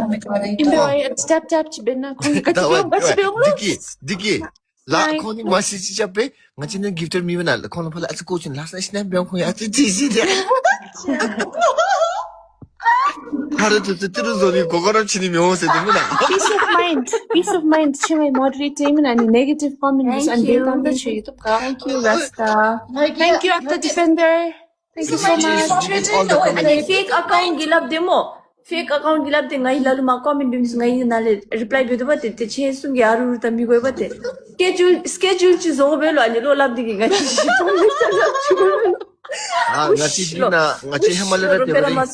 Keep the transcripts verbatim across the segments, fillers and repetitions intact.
ཨིན་པས། ཨ་ཡེ་ཊེབ་ཊེབ་ཅིག་འབད་ན་ཁོང་གིས་ག་ཅི་འབད་འོང་ག་ཅི་འབད་འོང་ལོ། འདི་གིས་འདི་གིས་ལགས། ཁོང་གིས་མ་གཞི་ཅིག་རྐྱབ་པས། ང་བཅས་ནི་གིཕ་ཊར་མེད་པས་ན་ལགས། ཁོང་ལུ་ཕར་ལུ་ཨ་ཙི་བཀོ་བཅུག་ལགས། སེམས་ཤིན་ན་འབད་འོང་ཁོང་ཡང་ཨ་ཙི་ཅིག་ཅིག་ཏེ། ཕར་ལུ་ཏེ་ཏི་རུ་བཟོ་ནི་གོ་སྐབས་ར་བྱིན་ནི་མི་འོང་ཟེར་དེ་མེན་ན། Peace of mind, peace of mind ཆེ་བའི་མོ་ཌི་རེ་ཊར་ཨིན་མེན་ན། ཨ་ནི་ནེ་གེ་ཊིབ་ཀོ་མེནཊ་འདི་ཚུ་ཨ་ནི་འབད་བཏང་ད་ཆོས་ཡུ་ཊུབ་ཁར། Thank you Rasta. Thank you Akka Defender. Thank you so much. ཨ་ནི་ཕེཀ་ཨ་ཀའུནཊ་གི་ལགཔ་འདི་མོ། ཕེཀ་ཨ་ཀའུནཊ་གི་ལགཔ་འདི་ང་གིས་ལ་ལུ་མ་ཀོ་མེནཊ་འབད་མི་ཚུ་ང་གིས་ནཱ་ལས་རི་པ་ལའི་འབད་དོ་པ་ཏེ། ཏེ་ཁྱེད་གསུམ་གྱིས་ཨ་རུ་རུ་བལྟ་མི་དགོ་པ་ཏེ། སི་ཀེ་ཇུལ་སི་ཀེ་ཇུལ་ཅིག་བཟོ་དགོ་པས་ལོ། ཨ་ནི་ལོ་ལགཔ་འདི་གིས་ང་བཅས་ཤི་པོ་མི་ལྟ་ལགཔ་ཅིག་དགོ་པས་ལོ། ཨ་ང་བཅས་འདི་ན་ང་བཅས་ཧེ་མ་ལས་ར་དེ་སྦེ་ར་ཨིན།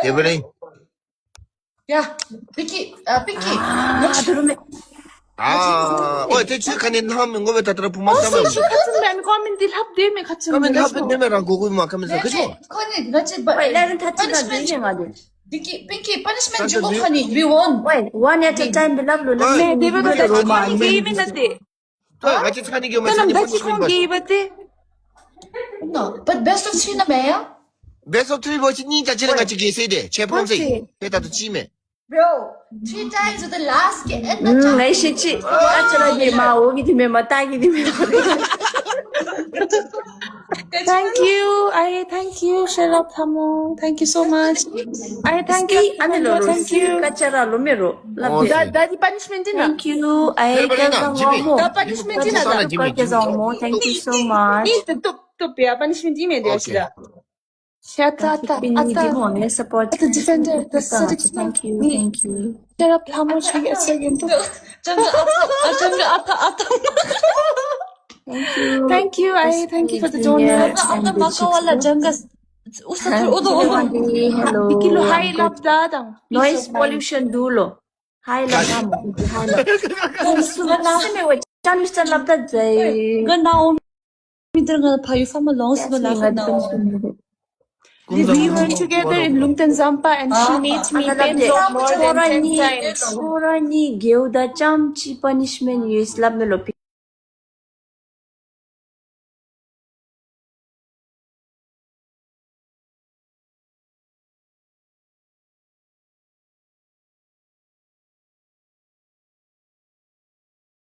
དེ་སྦེ་ར་ཨིན། ཡ་པིང་ཀི་ཨ་པིང་ཀི། ཨ་དོ་རུང་མེད། ཨ་ཨོ་ཏེ་ཁྱོད་ཁ་ནི་ནམ་མི་དགོ་པས། ད་ད་རུང་བུམོ་ཨོ་ཙམ་སོ་མེན་ན། ཁྱོད་ཁ་ཙམ་མེན། ཀོ་མེནཊ་འདི་ལྷབ་སྟེ་མེན། ཁ་ཙམ་ཀོ་མེནཊ་ལྷབ་སྟེ་མེན་རང་གོ་གོ་མ་ཀོ་མེནཊ་ཟེར་ཁ་ཙམ། ཁོ་ནི་ང་བཅས་པ་ཨོ་ཨེ་ལེ་བན་ཐར་ཊི་ན་འདི་ནི་ང་འདི། པིང་ཀི་པིང་ཀི་པ་ནིཤ་མེནཊ་འབྱུང་དགོ་ཁ་ནི། We won. Wait, one at a time འབད་ལྷབ་ལོ་ན། ནེ་དེ་སྦེ་ད་ཅི་ཁོང་གིས་མེན་ན་ཏེ། ད་ང་བཅས་ཁ་ནི་གི་མ་ད་ནམ་ད་ཅི་ཁོང་གིས་འབད་དེ། No, but best of three ན་མེན་ཡ། Best of three བ་ཅིན་ནི་ད་ཅི་ར་ང་བཅས་གེ་སེ་དེ་ཆེ་ཕོང་སེ། ཨོ་ཁེ། དེ་ད་ད་ཅི་མེན། Bro, three times with the last kid and the ཨུམ་ངའི་ཤེས་ཅི། ཨ་ཅི་ར་གི་མ་འོ་གི་དེ་མེན་མ་ད་གི་དེ་མེན་མ། Thank you. ཨའི་thank you. ཤེས་རབ་ལྷ་མོ། Thank you so much. ཨའི་thank you. ཨ་ནི་ལོ་རོ་thank you. སི་ཀ་ཅ་ར་ལོ་མེ་རོ་ལ། ཨོ་ད་ད་འདི་པ་ནིཤ་མེནཊ་འདི་ན། Thank you. ཨའི་ཀ་ཟ་ངོ་མོ། ད་པ་ནིཤ་མེནཊ་འདི་ན་ད། ཀ་ཟ་ངོ་མོ། Thank you so much. ནི་ད་ཏོབ་ཏོབ་པའི་པ་ནིཤ་མེནཊ་འདི་མེན་ཏེ་ཨ་ཤི་ད། ཤ་ཏ་ཏ་ཨ་ཏ། Thank you, thank you. ཤེས་རབ་ལྷ་མོ་ཆོས་ཀྱི་ཨ་ཙི་རྒྱན་དུ། ཇང་ག་ཨ་ཏ་ཨ་ཏ། Thank you. Thank you, ཨའི་thank you for the donor. ཇང་ག་ཨ་ཏ་མ་ཀ་བ་ལ་ཇང་ག་ཨུ་ས་ཐུར་ཨུ་དོ་ཨུ་དོ། Hello. ཀི་ལོ་ཧའི་ལབ་ད་དང་། Noise pollution འདུག་ལོ། ཧའི་ལབ་ད་མོ། ཧའི་ལབ། སུ་ང་ན་སེམས་མེད་པ་ཅང་མི་ཅང་ལབ་ད་ཛའི། ང་ན་འོ། མི་དེ་ང་ཕ་ཡུལ་ཕ་མ་ལོངས་སུ་ལ་ཁ་ན། We were together in Lungten Zampa and she made me bend over more than ten times. ཁོ་ར་གཉིས་ཁོ་ར་གཉིས་རྒྱལཝ་ད་ཅམ་ཅིག་པ་ནིཤ་མེནཊ་ཡོད་ལབ་མེ་ལོ།